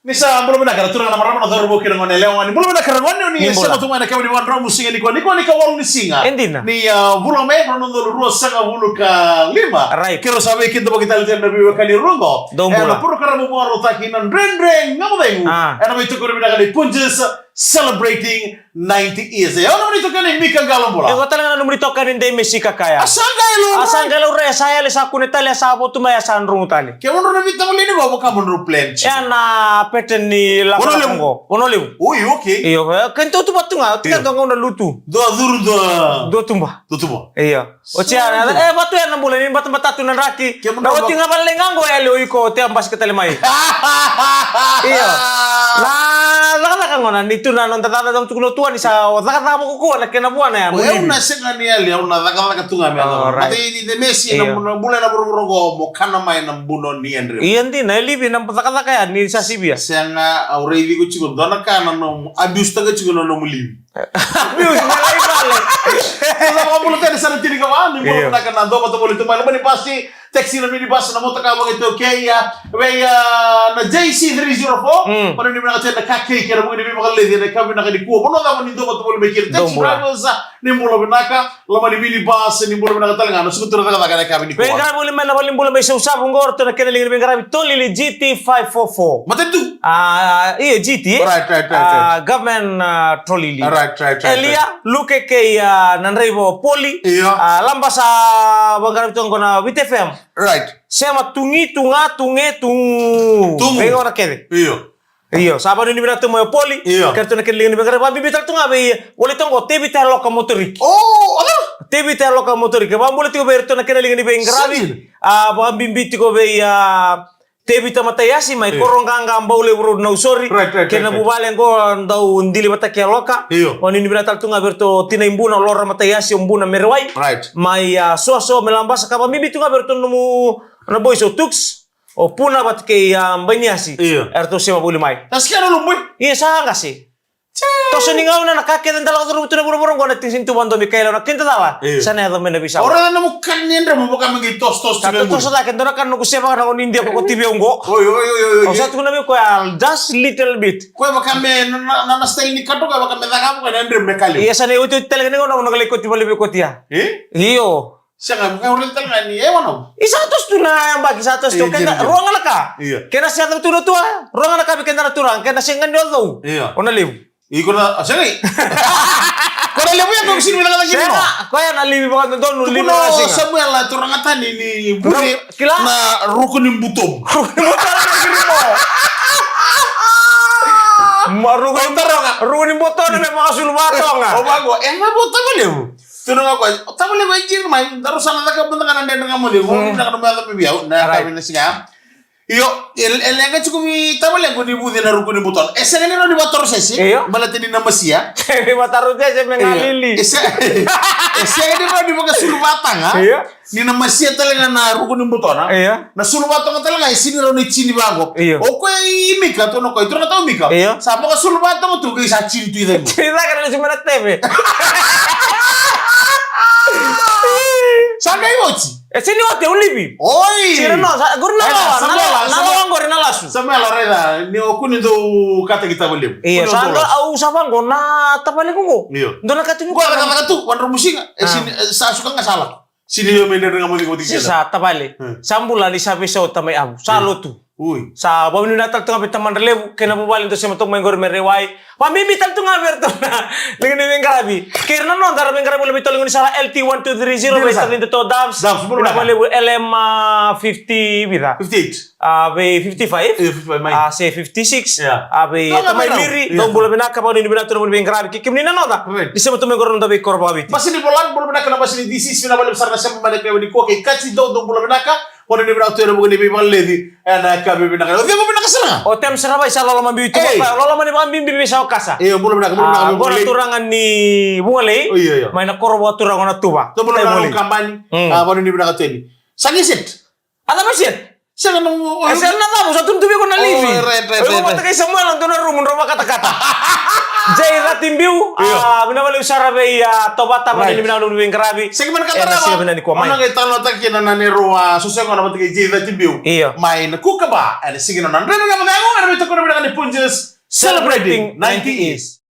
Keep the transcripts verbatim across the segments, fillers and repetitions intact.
Ni sa bula vinaka na turaga, na marama, na cauravou kei na gone yalewa. Ni bula vinaka na gone, ni bula. Sema tu mai na kau ni vadrau musuki ni kua, ni kua ni ka walu ni siga. E dina. Ni, ah, vula me, na noda rua sagavulu ka lima. Right. Kero sa vei kida vaki tale tale na veiwekani rugo. Dou bula. E na porokaramu vakarautaki na Dredre Ga Mo Cegu. Ah. E na veitukuni vinaka ni Punjas celebrating ninety years. E, o nomuni itokani Mika Qalo, bula. E, o tale ga na nomuni itokani Dei Mesi Kakaya. A sa qai lo. A sa qai lo re, sa yali, sa kune tale, sa votu mai, a sa dromu tale. Ke mo drau na vita mo lini vau, vaka mo drau plan. E na pete ni la. Vono Levu. Vono Levu. Oi, okay. Io, e, ke ni tuba tu ga, tika tu ga na lutu. Dua curu, dua. Dua tuba. Dua tuba. Io. O tia na, e, vatu ya na bula, ni bata bata tu na draki. Na oti ga vale ga qo, e, le o iko, o tia basika tale mai. Io. Na cakacaka gona, ni tu na noda cakacaka, tukuna tu ni sa o cakacaka mo kukua na kena vua na ya. O yau na sega ni yali, au na cakacaka tu ga me. Alright. Mata i the mesi, na bula na vuravura qo, mo kana mai na buno ni Andrew. Ia dina, e livi na cakacaka ya, ni sa sivia. Sega, au raici ko tiko, dua na ka na nomu, abuse taka tiko na nomu livi. Abuse, me lai vale. Sa vakabula tale sa na tini ka va, ni bula vinaka na dua vata voli tu mai loma ni basi, taxi, na minibus, na motoka vaka tu kei ya, vei ya na J C three zero four, mm, mana ni vinaka tale na ka kei kei na vuki ni veivakaleci, na ka vinaka ni kua, vanua cava ni dua vata voli mai kina, taxi drivers, ni bula vinaka, loma ni minibus, ni bula vinaka tale ga, na sukutura cakacaka na ka vini kua. Veiqaravi voli mai na vale ni bula mai Sausavu qo, ratou na kena liga ni veiqaravi Tolili G T five four four. Mata tu. Ah, io, G T, eh? Right, right, right, right. Ah, government, ah, trolley lift. Right, right, right, Elia, right. Luke kei, ah, na draiva o Poli. Io. Ah, Labasa, vaqara vitu qo na Viti F M. Right. Sema tugi, tuga, tuge, tugu. Tugu. Vei qo na kece. Io. Io, sa vanuinui vinaka tu mai o Poli. Io. Kei ratou na kena liga ni veiqaravi. Vabibi tale tu ga vei, voli tu qo, Tevita Loka Motoriki. Oh, ala. Tevita Loka Motoriki. Vabula tiko vei ratou na kena liga ni veiqaravi. Sega. Ah, vabibi tiko vei, ah, Tevita Mataiasi mai, io, Korogaga, Baulevu Road, Nausori. Right, right, right, right. Kei na vuvale qo dau dili vata kei Loka. Io. Vanuinui vinaka tale tu ga vei ratou tina i Buna, Lora Mataiasi, o Buna Merewai. Right. Mai, ah, Soso, mai Labasa, ka vabibi tu ga vei ratou nomu, na boys o Tuks, o Puna vata kei, ah, Bainiasi. Io. Eratou sema voli mai. Sa sika na lubui. Io, sa qase. Toso ni gauna na ka kece da lako curuma tu na vuravura qo na tini sini tu vadomi kaila na keda cala. Io. Sa na yaco mai na veisau. Ora na nomu kani ni dremu vaka me qai tosotoso tu. Sa tosotoso cake, dua na ka na noqu seva na gone ni Idia ko kotivi au qo. Oi, oi, oi, oi, oi. Au sa tukuna vei koya, I'll just little bit. Koya vaka me na, na, na, na style ni kadroka vaka me caka vaka na dremu me kali. Ia sa na iotioti tale ga ni gauna au na lai koti vale vei kotia. E? Io. Sega, vaka ure tale ga ni, e wana. I sa toso tu na yabaki, sa toso tu. E, kena, jeri, jeri. Rua ga na ka. Io. Kena sa yaco tu na tua, rua ga na ka vei keda na turaga, kena sega ni o cou. Io. O na levu. Iko na, a, sega i. Ko na levu ya ko sini vila kala kiri no. Sega, koya na livi vakadodonu, livi vakasiga. Tukuna o Samuela, turaga tani ni Buce, kila? Na ruku ni butomu. Ruku ni butomu na kiri mo. Ma ruku ni, ruku ni butomu me makasulu vatoga. O vaqo, e na butomu levu. Tukuna ga o koya, o Tavalevu e kiri mai, daru sa na caka mada ga na Dredre Ga Mo Cegu, mm, ni na ka na me yaco mai vei au, na, right, yakavi na siga. Io, e, e leqa tiko vei tavalequ ni vuce na ruku ni butona. E sega ni rawa ni vakatorocese, io, baleta ni na masia. Ni vakatorocese me galili. Io. E se-, e sega ni rawa ni vakasulu vataga. Io. Ni na masia tale ga na ruku ni butona. Io. Na sulu vatoga tale ga e sini rawa ni tini vaqo. Io. O koya i Mika, tona koya, turaga tau Mika. Io. Sa vakasulu vatoga tu qai sa tini tu i cake. Tini cake na lesu mai na teve. Sa qai oti. E sini oti, au livi. Oi. Sira no, sa, qori na, e, na, Samuela, na, na, Samuela, qori na lasu. Samuela, raica, ni o kua ni dau kataki tavalequ. Io, sa qo, au sa vaqo na tavalequ qo. Io. Dua na ka tu ni qo, qo, qo, qo, tu, wadra musiga. E, ah, sini, e, sa suka ga sa lako. Sini io me Dredre Ga Mo Cegu. Si keda sa tavale. Hmm. Sa bula ni sa veisau tamai avu. Sa, hmm, lotu. Ui. Sa vakanuinui tale tu ga vei tamadra levu kei na vuvale dau sema toka mai qori me rai wai. Vakabibi tale tu ga vei iratou na liga ni veiqaravi. Kei ira na noda ra veiqaravi vula vei tolu ni sala L T one two three zero, vei Tacida Toa Dams. Dams, bula vinaka. Vula vei L M, ah, fifty vica. Fifty-eight. Ah, vei fifty-five. Eh, fifty-five mai. Ah, se fifty-six. Yeah. Ah, vei tamai Miri. Yeah. Dou bula vinaka, vakanuinui vinaka tu na veiqaravi. Kei kemuni na noda. Right. Ni sema tu mai qori na noda veikoro vakaviti. Basi ni Volan, bula vinaka na basi ni D C, vinaka vakalevu sara na sema mai na kaiwa ni kua kei Kati, dou, dou bula vinaka. Vakanuinui vinaka tu ena vuku ni veivakaleci. Ena yakavi vinaka. O cei vinaka sara ga? O Tem Saravai sa loloma bibi tu. Ei. Loloma ni vakabibi vei Saukasa. Io, bula vinaka, bula vinaka. Ah, qo na turaga ni Vugalei. Io, io. Mai na koro vakaturaga o Natuva. Dou bula vinaka, Vugalei. Kabani. Mm. Ah, vakanuinui vinaka tu yani. Sa qai set. A cava set? Sega na mo-, e, sega na cava, sa tu tu vei iko na livi. Oh, right, right, right, right. Iko vata kei Samuela, dua na rumu, drau vakatakata. Jay Cati Biu, io, a, vinaka vakalevu sara vei, a, Tovata, right, ni vinaka nomuni veiqaravi. Sega ni vinaka, e, na tarava. Sega vinaka ni kua mai. Ona qai talanoataki kina na neirau, a, soqosoqo na vata kei Jay Cati Biu. Io. Mai na Kukaba, ena siga na Dredre Ga Mo Cegu, ena veitokoni vinaka ni Punjas, celebrating ninety years.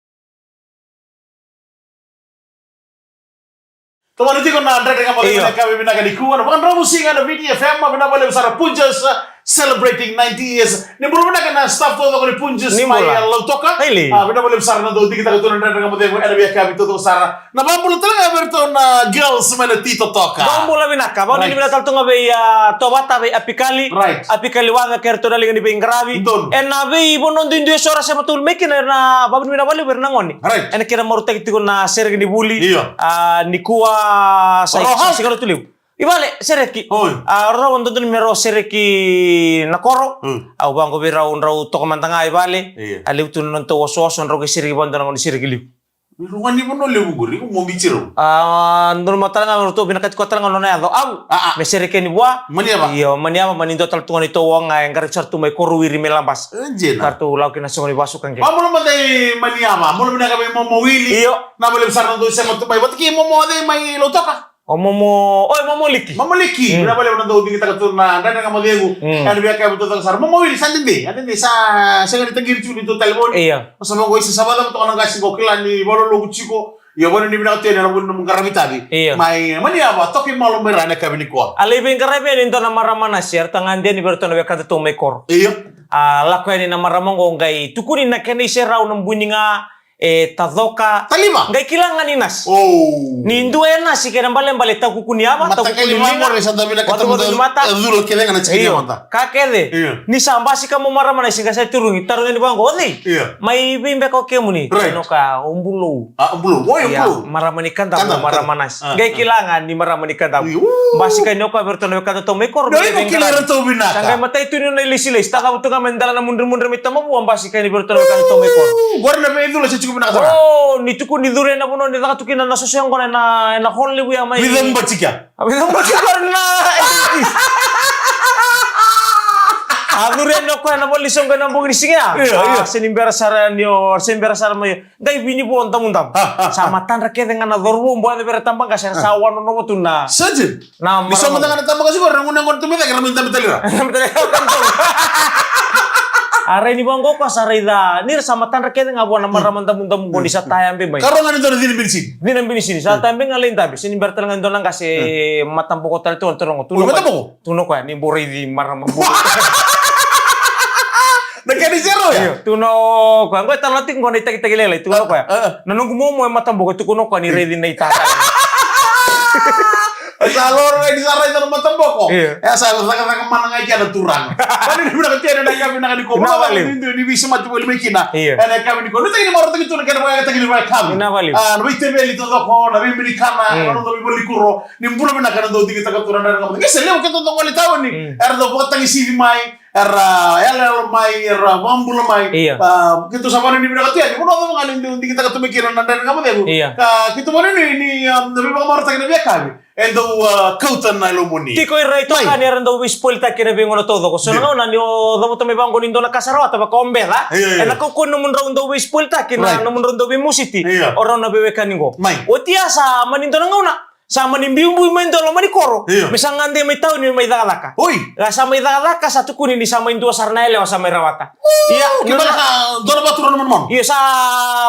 Tomana tiko na Dredre Ga Mo Cegu, io, ena yakavi vinaka nikua, na vakadrau siga na V T F M, vinaka vakalevu sara Punjas, celebrating ninety years. Ni bula vinaka na staff taucoko ni Punjas mai, bula, a, Lautoka. Haile. A, vinaka vakalevu sara na dau digitaka tu na Dredre Ga Mo Cegu ena veiyakavi taucoko sara. Na vakabula tale ga vei iratou na girls mai na Ti Totoka. Vakabula vinaka. Right. Vakabula vinaka tale tu ga vei, a, Tovata, vei Apikali. Right. Apikali Waqa kei iratou na liga ni veiqaravi. Donu. Ena veivanua duidui eso ra sema tolu mai kina, ena vakavinavinaka vakalevu vei ira na gone. Right. Ena kena marautaki tiko na sereki ni vuli. Io. A, nikua sa, sa siga Lotulevu. I vale, sereki. Oi. A, rau dodonu me rau sereki na koro. Hmm. Au vaqo vei rau, drau toka mada ga i vale. Io. A levu tu na nodatou osooso, drau qai sereki vakadua na gauna ni sereki levu. Rau ga ni vanua levu qori, iko mo biuti rau. A, dodonu tale ga me ratou vinakati koya tale ga na nona yaco. Au, a, a, me sereki yani vua. Maniava. Io, maniava, mani dua tale tu ga neitou oga e qaravi sara tu mai Korowiri mai Labasa. E, dina. Ka ratou lako kina sogo ni vasu ka qai. Vabula mada i maniava, bula vinaka vei Momo Wili. Io. Na vale sara na dou sema tu mai. Vata kei Momo, o cei mai Lautoka? O Momo, oi, Momo Liki. Momo Liki. Mm. Vinaka vakalevu na dau digitaka tu na Dredre Ga Mo Cegu. Mm. Ena veiyakavi taucoko sara. Momo Wili, sa dede, a dede, sa sega ni taqiri tiko neitou talevoni. Io. O sa vaqo, isa, sa vakacava toka na qase qo, kila ni vakaloloku tiko. Io, vakanuinui vinaka tu yani ena vuli nomu qaravi tavi. Io. Mai maniava, toka i Malo mai ra ena yakavi nikua. A lai veiqaravi yani e dua na marama nasi, eratou gade yani vei iratou na wekadatou mai koro. Io. A lako yani na marama qo qai tukuni na kena iserau, na bui ni ga, e tacoka. Taliva. Qai kila ga ni nasi. Oh. Ni dua e nasi kena ibalebale, takuku ni yava, takuku ni liga. Mataqali vaqori sa dau vinakata mada, e cula kece ga na tiki ni yagoda. Ka kece. Io. Ni sa basika mai o marama nasi qai sa turugi, tarogi yani vaqo, o cei? Io. Mai vei beka o kemuni? Right. Kaya o koya, o Bulou. A, o Bulou. Oi, o Bulou. Marama ni Kadavu, marama nasi. A. Qai kila ga ni marama ni Kadavu. Io. Basika yani o koya vei iratou na wekadatou mai koro. Io, iko kila iratou vinaka. Sa qai matai tu ni nona ilesilesi, takavu tu ga mai dela na mudremudre mai Tamavua, basika yani vei iratou na wekadatou mai koro. Qori na veicula se tiko vinaka sara. O, ni tukuni, curu ena vanua ni caka tu kina na soso yaqona, ena, ena hall levu ya mai. Vica Batika. A, Vica Batika na. A curu yani o koya ena vale ni soqo ena bogi ni siga ya. Io, io. A, se ni bera sara ni o, se ni bera sara mai. Qai vini vo damudamu. Sa matadra kece ga na cauravou, bau yaco vei ira tabaqase, era sa wanonovo tu na. Surgeon. Na marama. Ni sa matadra ga na tabaqase qori, na gunu yaqona tu mai cake, ra mai dabe tale ira. A rai ni vaqo o koya sa raica ni ra sa matadra kece ga vua na marama damudamu qo ni sa tayabe mai. Ka rogo ga ni dua na cina binisini. Cina binisini, sa tayabe ga lai dabe, se ni bera tale ga ni dua na qase, mataboko tale tu, taroga tu. Oi, mataboko? Tukuna o koya, ni bau raici marama bau. Na kena iserau ya? Io, tukuna o koya, qo e talanoa tiko qo na itakitaki lailai, tukuna o koya. A, a. Na noqu momo e mataboko, tukuna o koya ni raici na itata. E sa loro, e ni sa raica na mataboko. Io. E sa cakacaka mana ga i kea na turaga. Vakanuinui vinaka tu yani ena yakavi vinaka nikua. Vinaka vakalevu. Ni veisemati voli mai kina. Io. Ena yakavi nikua. Nuitaki ni marautaki tu na kena vakayagataki ni vakayakavi. Vinaka vakalevu. A, na veiteveli taucoko, na veiminikana, na noda veivalenikuro. Ni bula vinaka na dau digitaka tu na Dredre Ga Mo Cegu. Qai se levu keitou dau gole tauni. Mm. Era dau vakatagisici mai, era yaloyalo mai, era vakabula mai. Io. A, keitou sa vakanuinui vinaka tu yani. Vanua cava ga ni dau digitaka tu mai kina na Dredre Ga Mo Cegu. Io. Ka keitou vakanuinui ni, a, na veivakamarautaki na veiyakavi e dau, a, kauta na yalomuni. Tiko ira itokani era dau veispoiltaki ena veigauna taucoko. So na gauna ni o cavuta mai vaqo ni dua na ka sa rawata, vaka o beca. Io, io. Ena kaukauwa ni nomudrau dau veispoiltaki, na nomudrau dau veimositi. Io. O rau na veiwekani qo. Mai. Oti ya sa mani dua na gauna. Sa mani biubiu mai dua e loma ni koro. Io. Me sa gade mai tauni me mai cakacaka. Oi. Ka sa mai cakacaka, sa tukuni ni sa mai dua sara na yalewa sa mai rawata. Ia, kevaka sa dua na vakatura na manumanu. Io, sa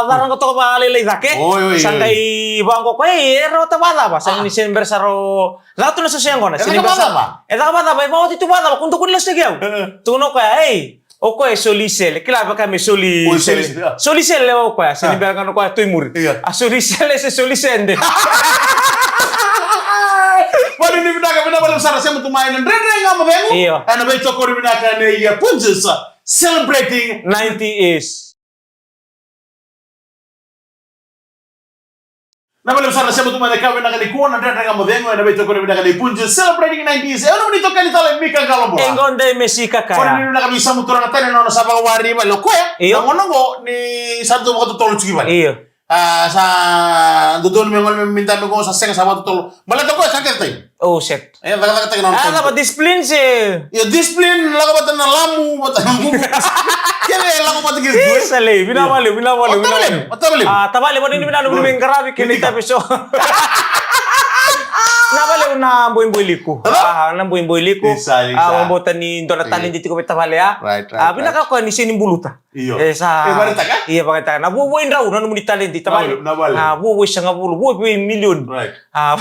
caraga toka vakalailai cake. Oi, oi, oi. Sa qai vaqo o koya, e, e rawata vakacava. Sa ni se bera sara o, caka tu na soso yaqona. E caka vakacava. E caka vakacava, e vakaoti tu vakacava, kua ni dou kua ni lasutaki au. E, e. Tukuna o koya, ei. O koya e soli sele, kila vaka me soli sele. Oi, soli sele, a. Soli sele o koya, se ni bera ga o koya tu i muri. Io. A soli sele se soli sede. Vakanuinui vinaka, vinaka vakalevu sara, sema tu mai na Dredre Ga Mo Cegu. Io. Ena veitokoni vinaka nei Punjas, celebrating ninety years. Na vale sara sema tu mai na yakavi vinaka nikua na Dredre Ga Mo Cegu, ena veitokoni vinaka nei Punjas, celebrating ninety years. E, o nomuni itokani tale Mika Qalobula. E qo dei me sika kaya. Vakanuinui vinaka vei Samu Turaga tale na nona sa vakawari vale o koya. Io. Na gauna qo ni sa dau vakatotolo tiko i vale. Io. A, sa dodonu me gole me dabe qo, sa sega, sa vakatotolo. Baleta o koya sa kece tani. Oh, shit. E, cakacakataki na nona. A, cava, discipline se? Io, discipline, lako vata na lamu, vata na bubu. Kece, lako vata kece tu, e? Isa lei, vinaka vakalevu, vinaka vakalevu, vinaka vakalevu. O tavale, o tavale. A, tavale, vata ni vinaka, ni me qaravi kina itavi so. Na vale na boiboi liku. Aha. A, na boiboi liku. Isa, isa. A, vabauta ni dua na taledi tiko vei tavale, a. Right, right, right. A, vinaka koya ni sega ni buluta. Io. E sa. E vakaitaka? Io, vakaitaka. Na vuavua i drau, na nomuni taledi, tavale. Na vale, na vale. A, vuavua i sagavulu, vuavua i milioni. Right. A.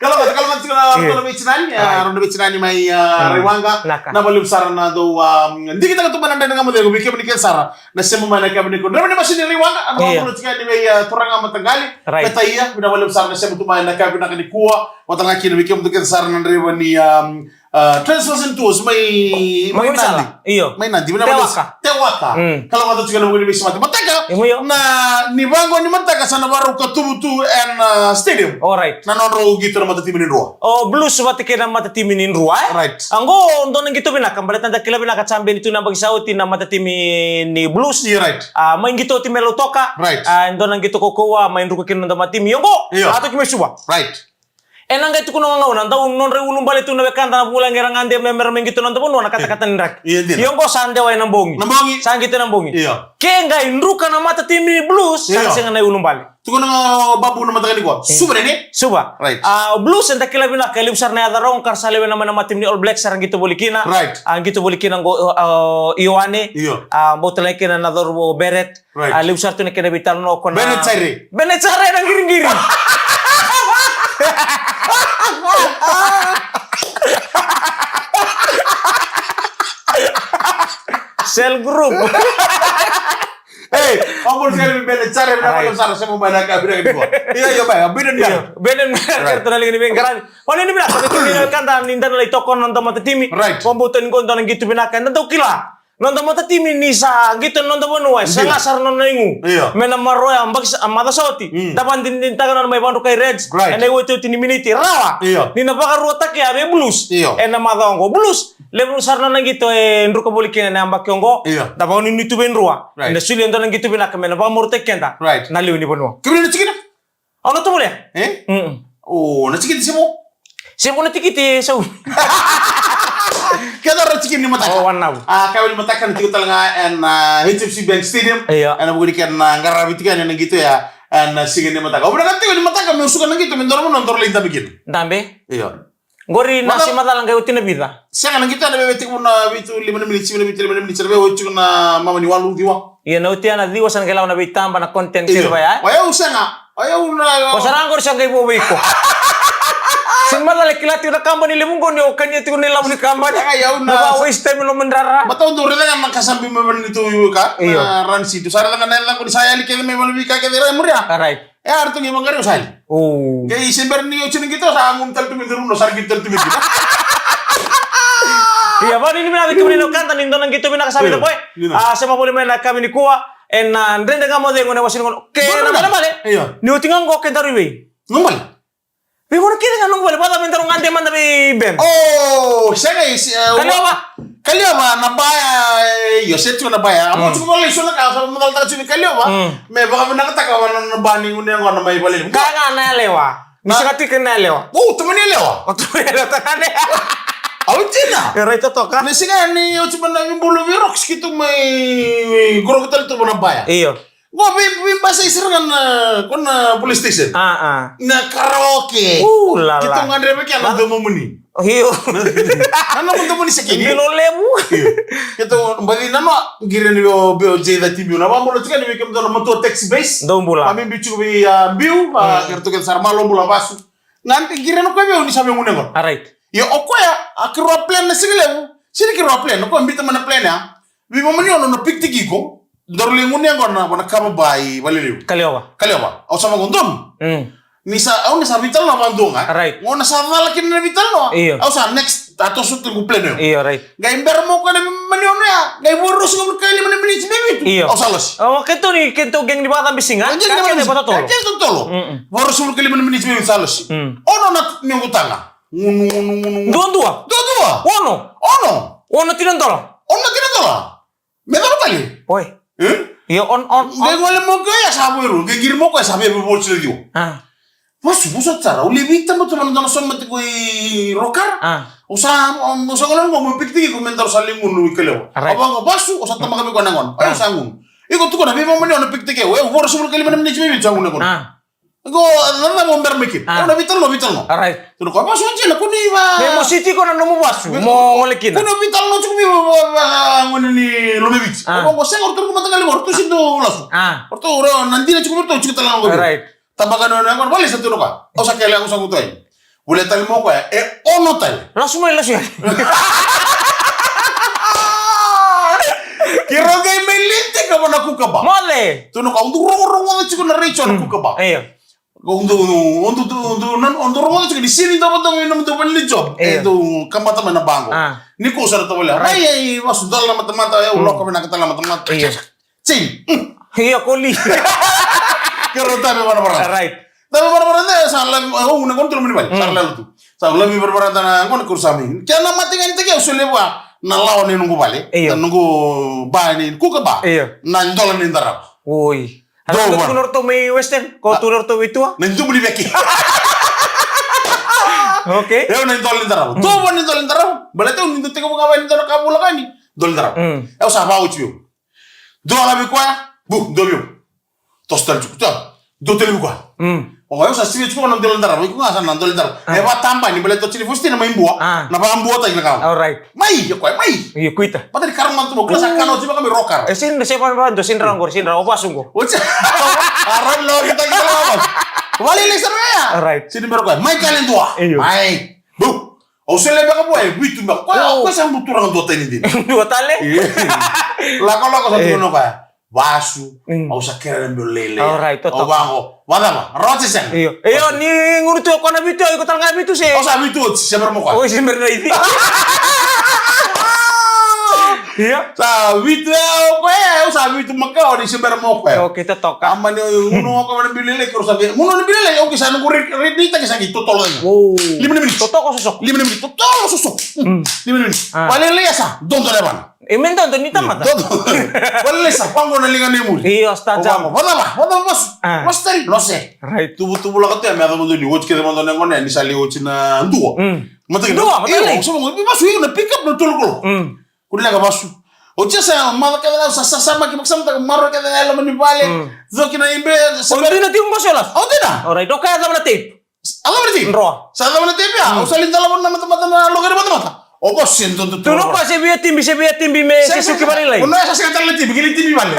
Kalougata, kalougata tiko na, io, na veitinani, a, right, na veitinani mai, a, mm, Raiwaqa. Naka. Na valevu sara na dou, a, digitaka tu mai na Dredre Ga Mo Cegu, vei kemuni kece sara na sema mai na yakavi nikua. Dreveni Masini Raiwaqa, a, io, na vakamuria tiko yani vei, a, turaga mataqali. Right. Peta ia, vinaka valevu sara na sema tu mai na yakavi vinaka nikua. Vata ga kina vei kemudou kece sara na draiva ni, a, A, Transfers and Tours mai, mai Nadi. Io. Mai Nadi, mai Nadi. Tewaka. Tewaka. Mm. Kalougata tiko na vukuni veisemati. Mataka. Io, io. Na, ni vaqo ni mataka sa na vakarau katuvu tu ena, a, stadium. All right. Na nodrau qito na matatimi ni Drua. O Blues vata kei na matatimi ni Drua, e? Right. A, qo dua na qito vinaka, baleta da kila vinaka, champion tu na yabaki sa oti na matatimi ni Blues. Io, right. A, mai qito oti mai Lautoka. Right. A, dua na qito kaukauwa, mai druka kina na noda matatimi. Io qo, io, a toki mai Suva. Right. Ena qai tukuna ga gauna, dau nodra iulubale tu na wekada na vulagi era gade me mera mai qito na noda vanua na katakata ni draki. Io, dina. Io qo sa dewa ena bogi. Na bogi. Sa qito ena bogi. Io. Ke qai druka na matatimi ni Blues, sa, io, sega na iulubale. Tukuna ga o Babu na mataka nikua. Io. Suva, nene? Suva. Right. A, o Blues, eda kila vinaka, e levu sara na yaca rogo, ka ra sa lewena mai na matatimi ni All Blacks, sa ra qito voli kina. Right. A, qito voli kina qo, a, Ioane. Io. A, bau tale kina na cauravou o Beret. Right. A, levu sara tu na kena veitalanoa ko na Bene Tsare. Bene Tsare na qiriqiri. Cell group. Ei, o bol sekali Bene Tsare, vinaka vakalevu sara, sema mai na ka, vinaka nikua. Io, io, bai, Biden Tsare. Io, Biden Tsare, right, tu na liga ni veiqaravi. O ni vinaka, tu ni na kanda ni dana lai toko na noda matatimi. Right. Vabauta ni qo dua na qito vinaka, eda dau kila. Noda matatimi ni sa qito na noda vanua, e sega sara na nona igu. Io. Me na maroroya, baki sa, a, macawa sa oti. Mm. Da vakadinadinataka na nona mai vadrukai Reds. Right. Ena iotioti ni miniti. Rawa. Io. Ni na vakaruataki ya vei Blues. Io. Ena macawa oqo. Blues, levu sara na nona qito e druka voli kina ena yabaki oqo. Io. Da vakanuinui tu vei Drua. Right. Ni na solia e dua na qito vinaka me na vakamarautaki keda. Right. Na lewe ni vanua. Kemuni na tikina? Au na tovolea. E? Mm-mm. O, na tikiti semo? Semo na tikiti, sau. Keda ra tikini mataka. O, wanau. A, ka vei ni mataka na tiko tale ga ena, a, H F C Bank Stadium. Io. Ena vuku ni kena, a, qaravi tiko yani na qito ya, ena, a, siga ni mataka. O vinaka tiko ni mataka, meu suka na qito, me doro mo na doro lai dabe kina. Dabe? Io. Qori na si macala qai oti na vica. Sega na qito ena veve tiko na vitu lima na miniti, sivia na vitu lima na miniti, ena veve oti tiko na mama ni walu ciwa. Ia na oti ya na ciwa sa na qai lako na veitaba na content kece vaya, e? O yau sega. O yau na. O sara qori sa qai vo vei iko. Si macala e kila tiko na kabani levu qo ni o kania tiko na ilavo ni kabani. Sega, o yau na. Na va waste time lo madrara. Matau dau raica ga na kasabi mai vale ni tou ka. Io. Na ransi tu sa raica ga na yacaqu ni sa yali kece mai vale veika kece ra e muria. A, right. E, a ratou qai vaqarai au sa yali. O. Qai se bera ni oti na qito sa gunu tale tu mai curu no sa ra qito tale tu mai curu. Ia, vakanuinui vinaka vei kemuni na wekada ni dua na qito vinaka sa vei na boy. Io, vinaka. A, sema voli mai na yakavi nikua. Ena, a, Dredre Ga Mo Cegu ena iwase ni gauna. Ke na vale, vale. Io. Ni oti ga qo ke daru i vei? Noqu vale. Vei gauna kece ga noqu vale, vakacava me daru gade mada vei Ben? O, sega, e, Kaliova. Kaliova, na baya, e, io, se tu na baya. Amo tu ko lai so na ka, sa mo dal ta tu Kaliova. Mm. Me vakavinakataka vua na, na ba ni gunu yaqona mai valelevu. Ka ga na yalewa. Ni sega tiko na yalewa. O, tamani yalewa. O, tamani yalewa, tamani. Au tina. E, rai totoka. Ni sega ni, o, tu mana ni bulu vi rocks ki tu mai, gorogo tale tu na baya. Io. Qo vei, veibasai sara ga na, ko na police station. A, a. Na karaoke. U, la, la. Keitou gadreva kina na domomuni. Io. Na, na domomuni sa kini. Bilo levu. Io. Keitou baci na noa, qiri yani vei o, vei o J thirty Biu. Na vabula tiko yani vei kemudou na matua taxi base. Dou bula. A, mi biu tiko vei, a, Biu, a, mm, keitou kece sara, malo bula vasu. Ga qiri yani o koya vei au ni sa vei gunu yaqona. A, right. Io, o koya, a, keirau a plan na siga levu. Sega ni keirau a plan, o koya biuta mai na plan ya. Veimama ni ono na pikitiki iko, daru lai gunu yaqona vua na kava ba i valelevu. Kaliova. Kaliova. Au sa vaqo donu. Mm. Ni sa, au ni sa veitalanoa vadua ga. Right. Gauna sa cala kina na veitalanoa. Io. Au sa next, a toso tu qu plan io. Io, right. Qai bera mo koya na veimama ni ono ya. Qai vakaruasagavulu ka lima na miniti me vitu. Io. Au sa losi. O, keitou ni, keitou gang ni vakacabe siga. Keitou gang ni vakacabe siga. Keitou totolo. Mm-mm. Vakaruasagavulu ka lima na miniti me vitu sa losi. Mm. Ono na noqu taga. Gunu, gunu, gunu, gunu. Duadua? Duadua. Ono? Ono. Ono tina dola. Ono tina dola. Me cava tale? Oi. E? Io, on, on, on. Qai gole mai o koya sa vo e rua, qai qiri mai o koya sa via vo tiko na ciwa. A. Vasu, vosota sara, au lai veitamata vua na dua na somate qo i Rokara. A. Au sa, au sa gole qo meu pikitaki iko me daru sa lai gunu i Kalewa. Right. Au vaqo, Vasu, au sa tabaka vei koya na gone. A. Au sa gunu. Iko tukuna vei mama ni au na pikitaki au. E, au vo ruasagavulu ka lima na miniti mai Viti sa gunu na gone. A. Qo, cava mo bera mai kina? A. Au na veitalanoa, veitalanoa. Alright. Tukuna o koya, Vasu, o jina, kua ni va. Me mositi iko na nomu vasu, me, mo gole kina. Kua ni veitalanoa tiko vei va, va, va, gone ni Lomeviti. A. Au vaqo, sega, o ratou na mataqali qo, ratou sega ni dau lasu. A. O ratou, o ratou na dina tiko vei ratou, tiko tale na qo. Right. Tabaka na, na, na, vale sa tukuna o koya. Au sa kele, au sa gutuai. Volia tale mai o koya, e ono tale. Lasu mai, lasu mai. Keirau qai mai liu tiko vua na kukaba. Mole. Tukuna o koya, au dau rogorogoca tiko na retio na kukaba. Io. Au dau, au dau, au dau, au dau, au dau rogoca tiko ni sega ni dau vata mai na nomudou vale ni job. Io. E dau kabata mai na baqo. A. Nikua au sa na tovolea. Right. Mai, e, Vasu, dola na matamata, e, au lako vinaka tale na matamata. Io. Same. Mm. Io, koli. Keirau tavi vanavarata. Right. Tavi vanavarata, sa lami, au na gone tu loma ni vale. Sa lala tu. Sa lami vanavarata na gone, keirau sa mai. Kena mata ga ni taki, au solia vua na lawa ni noqu vale. Io. Na noqu ba ni kukaba. Io. Na dola ni darava. Oi. Dou vana. Tukuna o ratou mai Western, ko tukuna o ratou vei tua? Na dubu ni veki. Okay. Io, na dola ni darava. Dou vana na dola ni darava. Baleta au ni dau tekivu ga vei na dola ka vula ga ni. Dola ni darava. Mm. Au sa vaoti au. Dua ga vei koya, bu, dua vei au. Toso tale tiko, dua. Dua tale vei koya. Mm. O, au sa sivia tiko na dola ni darava, iko ga sa na dola ni darava. A. E vakatabani, baleta o Tini Faustina mai Bua. A. Na vakabuataki na ka. All right. Mai, o koya, mai. Io, kuita. Baleta ni karua ga tu mo, kila sa kana oti vaka mai Rokara. E, sega, sega, sega, sega, sega, o Vasu qo. Oti. A, rau lo, kita, kita, Vasu. Vale, le, sara ya. All right. Sega ni bera o koya. Mai, kele dua. Io. Mai. Bu. Au solia beka vua e vitu beka. Koya, o koya sa bau turaga duatani dina. Dua tale? Io. Lako, lako sa tukuna o koya. Vasu, mm, au sa kerea meu lailai. All right, totoka. Au vaqo, vacava, rawa se sega? Io. Io, ni gunu tu o koya na vitu, iko tale ga vitu se. Au sa vitu oti, se bera mo koya. Oi, se bera na ivi. Io. Sa vitu o koya, au sa vitu makawa ni se bera mo koya. Okay, totoka. A mani gunu o koya na biu lailai, keirau sa via. Gunu na biu lailai, okay, sa noqu re-, re-, reitaki sa qai totolo. Oh. Lima na miniti. Totoka sosoko. Lima na miniti, totolo sosoko. Mm. Lima na miniti. A. Vale lailai sa, dodo na yavana. E me dodo ni tamata. Dodo. Vale lailai sa, vaqo na liga ni muri. Io, sta jam. Vaqo, vacava, vacava, Vasu. A. Vasu tari, no se. Right. Tuvutuvu lako tu ya, me yaco mada ni oti kece mada na gone, ni sa lai oti na dua. Mm. Mataka ni. Dua, mataka ni. Io, sa vaqo, Vasu, io, na pick up na tolu kolo. Mm. Kua ni leqa, Vasu. Oti ya sa, maca kece na, sa, sa, sa, maki, maki, sa, maki, maroroi kece na loma ni vale. Mm. Coki na ibe, sa. O dina tiko qo se o lasu? O dina. All right, o koya cava na tape? A cava na tape? Droa. Sa cava na tape ya? Mm. Au sa lai dalawa na matamata na loqeri matamata. O Vasu e dodo tu. Tu na koya se via tibi, se via tibi me se suki vale lai. O na sa sega tale na tibi, kili tibi vale.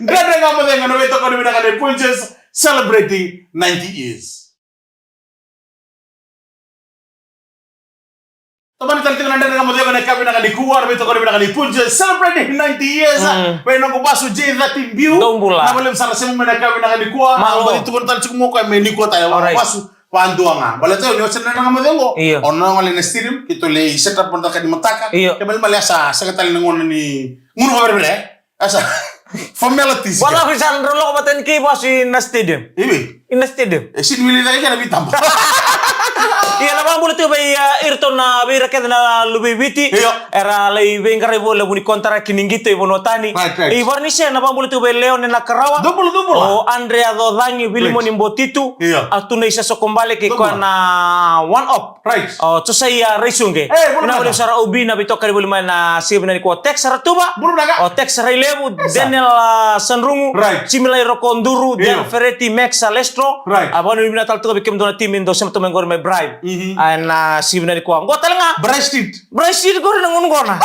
Dredre Ga Mo Cegu, na veitokoni vinaka ni Punjas, celebrating ninety years. Tomani tale tiko na Dredre Ga Mo Cegu ena yakavi vinaka nikua, na veitokoni vinaka ni Punjas, celebrating ninety years. Mm. Vei noqu Vasu J thirty Biu. Dou bula. Vinaka vakalevu sara, sema mai ena yakavi vinaka nikua. Malo. Au via tukuna tale tiko mai o koya me nikua tale. All right. Vasu, vakadua ga. Baleta ni oti na Dredre Ga Mo Cegu. Io. O na gole ena stadium, keitou lai set up mada ka ni mataka. Io. Kena ibalebale sa sega tale na gauna ni gunu vakavirevire. Asa, formalities. Wala ko sa drau lako vata ni kei Vasu ina stadium. Ivi? Ina stadium. E sini wili cake kei na veitaba. Ia, na vakabula tiko vei, a, iratou na, vei ira kece na luve i Viti. Io. Era lai veiqaravi voli e vuku ni konitaraki ni qito i vanua tani. Right, right. I Varanise, na vakabula tiko vei Leone Nakarawa. Dou bula, dou bula. O Andrea Cocagi, Vilimoni Botitu. Io. A tu na isa Sokobale kei koya na One Up. Right. O Josaia Raisuqe. E, bula vinaka. Vinaka vakalevu sara Obi na veitokani voli mai na siga vinaka nikua. O Tex Ratuva. Bula vinaka. O Tex Railevu, Daniel, a, Sanrugu. Right. Jimmy Lai Rokoduru, io. Dan Fereti, Max Alestro. Right. A, vakanuinui vinaka tale tu ga vei kemudou na timi dou sema tu mai qori mai Bribe. Mhm. A, na siga vinaka nikua. Qo tale ga. Bryce Street. Bryce Street qori na gunu qo na.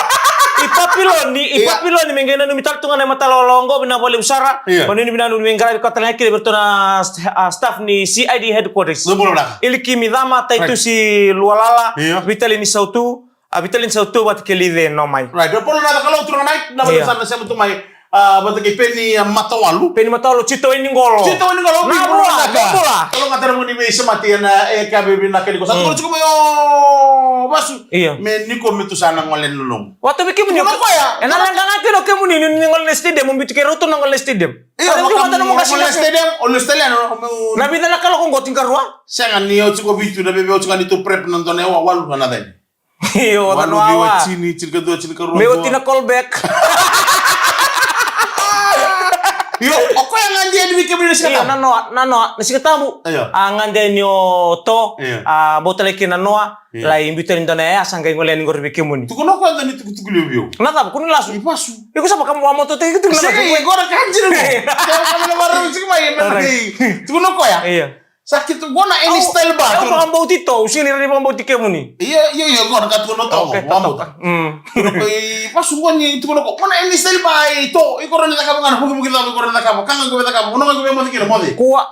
I Papiloni, i Papiloni, me qai nanumi tale tu ga na imatalawalawa qo, vinaka vakalevu sara. Io. Vakanuinui vinaka ni veiqaravi koya tale ga kina vei iratou na st-, a, staff ni C I D headquarters. Dou bula vinaka. Ilikimi Cama, Taitusi Lualala, io. Vitalini Sautu, a, Vitalini Sautu vata kei Lice Nomai. Right. Dou bula vinaka, Kalou turaga mai, na vale sa na sema tu mai. A, vata kei Peni, a, Matawalu. Peni Matawalu, Tito Wainiqolo. Tito Wainiqolo, na bula, bula. Kalou ga tara mo ni veisemati ena, e, yakavi vinaka nikua. Sa tukuna tiko mai o Vasu. Io. Me nikua me tu sa na gole na nomu. Vata vei kemuni. Tukuna o koya. Ena leqa ga kina o kemuni ni, ni gole na stadium, mo biuti kei rau tu na gole na stadium. Io, vata vei kemuni na gole na stadium, o na stadium, o. Na vica na kaloko qo, tinikarua? Sega ni oti ko vitu, na veve oti ga ni tu prep na dua na walu na ceni. Io, walu, tano awa. Tini, tinikarua, tinikarua. Me oti na callback. Io, o koya gade yani vei kemuni na Siga Tabu. Io, na Noa, na Noa, na Siga Tabu. Io. A gade yani o To, io, a bau talai kina na Noa, io, lai biuta yani dua na yaya sa qai gole yani qori vei kemuni. Tukuna o koya dua na itukutuku levu vei au. Na cava, kua ni lasu. I vasu. Iko sa vakamotomoto tiko tu na cava. Sega, i qora ka dina mo. Kau ka na marau tiko mai, e mena. Alright. Tukuna o koya. Io. Sa keitou qo na any style bar. Au vakabauti To, au sega ni rawa ni vakabauti kemuni. Io, io, io, qo na ka tukuna o To. Okay, vakabauta. Mm. Tukuna o koya i vasu qo ni tukuna o koya, qo na any style bar i To, iko rawa ni cakava ga na vukivuki cava iko rawa ni cakava, ka ga iko via cakava, vanua ga iko via moce kina, moce. Kua.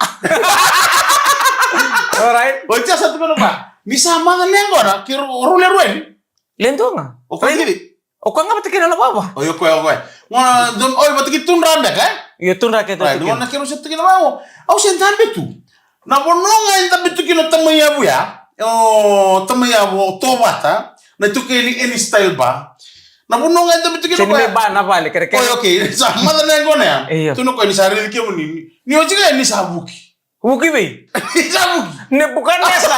Alright. Oti ya sa tukuna o koya, ni sa maca na yaqona, keirau rau lewe rua yani. Le dua ga. O koya kece. O koya ga vata kei na nona vava. O, io, o koya, o koya. Gona, don, oi, vata kei Tudra beka, e? Io, Tudra kece. Right, vata kei na nona, keirau se tu kina vaqo. Au se dabe tu. Na vanua ga e dabe tu kina o tamai yavu ya. O tamai yavu, o Tovata. Na itukutuku ni any style bar. Na vanua ga e dabe tu kina o koya. Sega ni me ba na vale, kerekere. Oi, okay. Sa maca na yaqona ya. Io. Tukuna o koya ni sa raici kemuni. Ni oti ga ni sa vuki. Vuki vei? Sa vuki. Nepukanesa.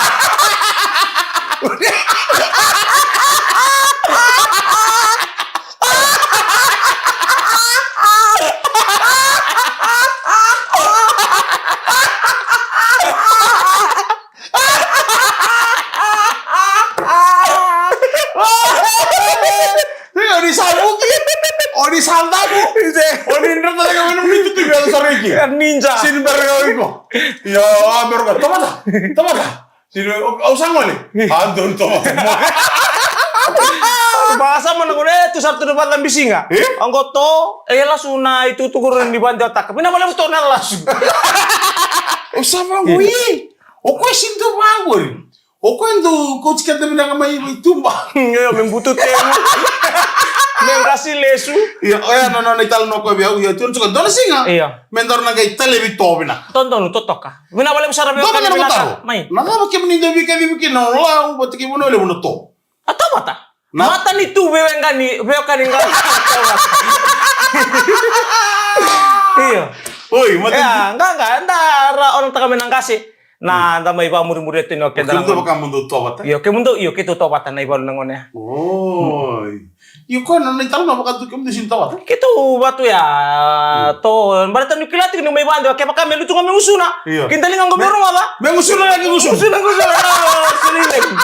Io, ni sa vuki. O ni sa daku. Ise. O ni dreta cake mai na mini tutuvi, o sa reki. Ninja. Sini bera ga o iko. Io, a bera ga. Tomata. Tomata. Sini, o, au sa gole. A, donu tomata. Vakasama na gole, tu sa tu na vata bisiga. E? Oqo To, e lasu na itukutuku ni vadewataka. Vinaka vakalevu To na lasu. Au sa vaqo, i. O koya sini tu vaqori. O koya dau kauti keda vinaka mai, mai tuba. Io, me butu temu. Me qasi lesu. Io, oya na nona italanoa o koya vei au, io, tukuna tiko dua na siga. Io. Me daru na qai talevi To vinaka. Dodonu, totoka. Vinaka vakalevu sara veiwekani vinaka. Mai. Na cava kemuni dau veikacivi kina o Lau vata kei Vanua Levu na To? A Tovata. Na? Matanitu veiwekani, veiwekani ga. Io. Oi, matanitu. Ia, qaqa, da ra onataka mai na qase. Na, da mai vakamurimuri tu ni o keda na gone. Kemudou vaka mo dou Tovata? Io, kemudou, io, keitou Tovata na ivalu na gone ya. Oi. Io, koya na, na italanoa vaka tu kemudou sini Tovata? Keitou vatu ya, To, baleta ni kila tiko ni mai vakadewa, kevaka me lutu ga me gusuna. Io. Kei daliga qo me rogoca. Me gusuna ga, me gusuna. Gusuna, gusuna, gusuna.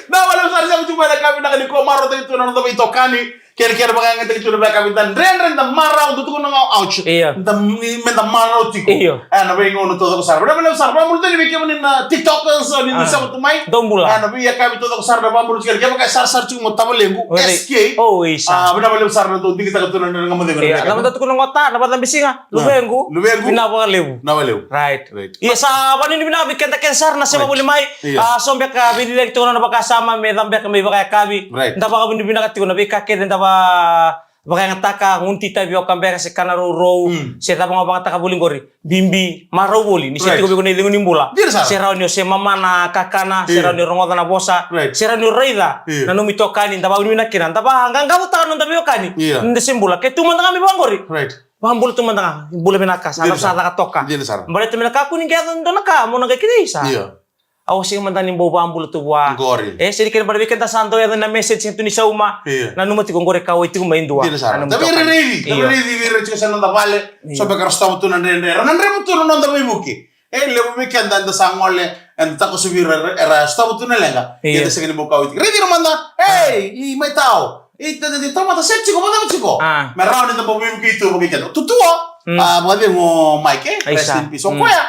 Na wale sara sa tu mai na ka vinaka ni ko marautaki tu na noda veitokani. Kerekere vakayagataki tu na veika vinaka. Dredre da marau, da tukuna ga, ouch. Io. Da, ni, me da marau tiko. Io. E, na veigauna taucoko sara. Vinaka vakalevu sara. Vakabula tale vei kemuni na TikTokers, ni dou sema tu mai. Dou bula. E, na veiyakavi taucoko sara na vakabula tiko. Kevaka e sarasara tiko mo tavalequ, S K. Oi, sa. A, vinaka vakalevu sara na dou digitaka tu na dredre ga mo cegu. Io, na vata tukuna gota, na vata bisiga. Luvequ. Luvequ. Vinaka vakalevu. Vinaka vakalevu. Right. Right. Ia sa vakanuinui vinaka vei keda kece sara na sema voli mai. Io. A, so beka veiliutaki tiko na nona vakasama me cava beka me ivakayakavi. Right. Da vakavinavinaka tiko na veika kece da va, vakayagataka, gunu titavi oka beka se kana rourou, se cava ga o vakayagataka voli qori. Bibi, marau voli, ni se tiko vei iko na icegu ni bula. Dina sara. Se rawa ni o se mama na kakana, se rawa ni o rogoca na vosa, se rawa ni o raica na nomu itokani, da vakavinavinaka kina, da vakaqaqacotaka na noda veiwekani. Io. Ni da se bula. Ke tu mada ga me vaqori. Right. Vakabula tu mada ga, bula vinaka, sa da sa caka toka. Dina sara. Baleta me na kakua ni qai yaco e dua na ka mo na qai kila, isa. Io. Au sega mada ni bau vakabula tu vua. Qori. E, sega ni kena baleta vei keda sa dau yaco na message tu ni sauma. Io. Nanuma tiko qori ka oi tiko mai dua. Dina sara. Da veiraici, da veiraici, veiraici tiko sa noda vale. Io. So beka ra sotava tu na dredre. Ra na dreva tu na noda veivuke. E levu vei keda eda sa gole, eda takosovi ira, era sotava tu na leqa. Io. Eda sega ni bau kauti. Raici ira mada, ei, i mai tau. I, i, i, tamata, se tiko, vakacava tiko. A. Me rawa ni da bau veivuke tu vaka keda. Tutua, a, vakacegu o Mike, e? Rest in peace. O koya,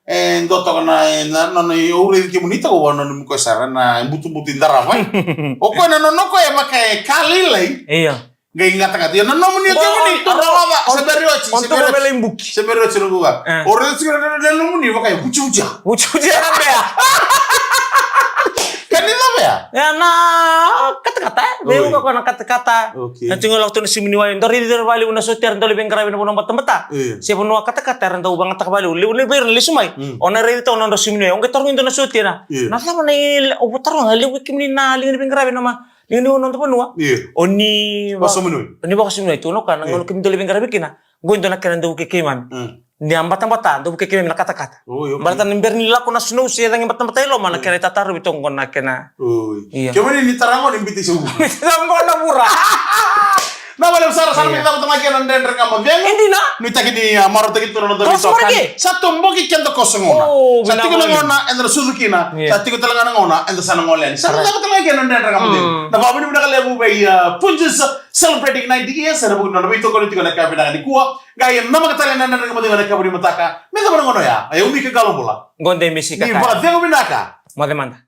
e, dua toka na, na, na, na, au raici kemuni toka vua na nomu koya sara, na butubutu i Darava, e? O koya na nona koya vaka e ka lailai. Io. Qai gatagata. Ia na nomuni o kemuni, o, o, a rogoca, o, se bera ni oti, o, se bera ni oti. O bera ni oti na guga. E. O raica tiko na, na, na nomuni vaka e vucivucia. Vucivucia na bea. Ka ni cava ya? Ya na katakata, e. Oi. Vei uka ko na katakata. Okay. Na tiko lako tu na simu ni wai. Dau raici ira vakalevu na sotia, dau lai veiqaravi na vanua batabata. Io. Se vanua katakata, era dau vagataka vakalevu. Levu na vei ira na lesu mai. Mm. O na raici toka na nodra simu ni wai. O qai tarogi dua na sotia na. Io. Na cava na i, o taroga, levu kemuni na liga ni veiqaravi na ma. Ni, ni o noda vanua. Io. O ni va-, vakasominoi. O ni vakasominoi tu, no ka, na gauna keimami dau lai veiqaravi kina. Qo e dua na kena dau vukei keimami. Mm. Ni a batabata, dau vukei keimami na katakata. Oi, okay. Baleta ni bera ni lako na snow se cagi batabata i loma, na kena itatarovi toka qo na kena. Oi. Io. Kemuni ni tara qo ni biuta i sauvu. Biuta qo na vura. Na wale sara sara me cava tala kena dredre ga mo cegu. Edina. Ni taki ni marautaki tu na noda veitokani. Sa toboki keda koso gona. Sa tiko na gona eda na sucu kina. Sa tiko tale ga na gona eda sa na gole yani. Sa cava tala kena dredre ga mo cegu. Na vavinavinaka levu vei Punjas celebrating ninety years. Ena vuku ni nona veitokoni tiko na ka vinaka nikua. Qai namaka tale na dredre ga mo cegu ena ka vunimataka. Me cava na gona oya. E umi ka qalo bula. Gode misika. Ni vakacegu vinaka. Moce mada.